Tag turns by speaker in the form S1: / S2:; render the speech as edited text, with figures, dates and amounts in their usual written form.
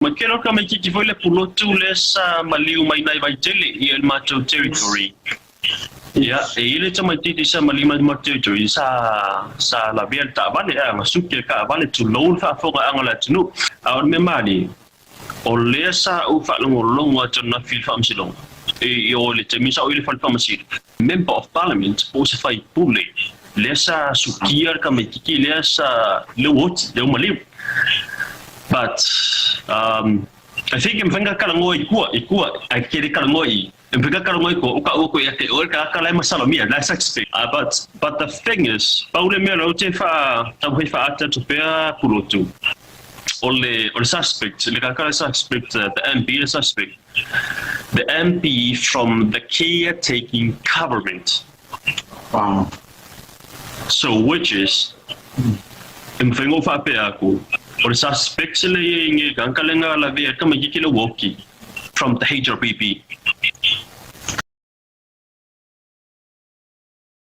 S1: Ma ke loka mai kiki foi le pulotu le sa maliu mai nai Vaitele i le matou territory. Ia, e i le tamaititi sa maliu mai matou territory sa sa lavea le taavale a nga suki le taavale tulou le faafogaaga o le atunuu. A o le mea malie, o lea sa ou faalogologo atu ananafi i le faamasinoga, i o i le taimi sa ou i le fale faamasino, Member of Parliament po o se faipule lea sa sukia le tamaititi lea sa leu oti leu maliu but I think e mafai ona talanoa i tua i tua ae ke le talanoa i e mafai ona talanoa i tua o taua atu ia te oe le tagata la e masalomia la e suspect but the thing is pau le mea lea ou te fa taumafai faata atu pea Pulotu o le o le suspect le tagata la e suspect the MP le suspect. The MP from the caretaking government.
S2: Wow.
S1: So which is, e mafai ona ou faapea atu, o le suspect le ia i nge kankalenga lavea tamaititi le woki from the HRPP.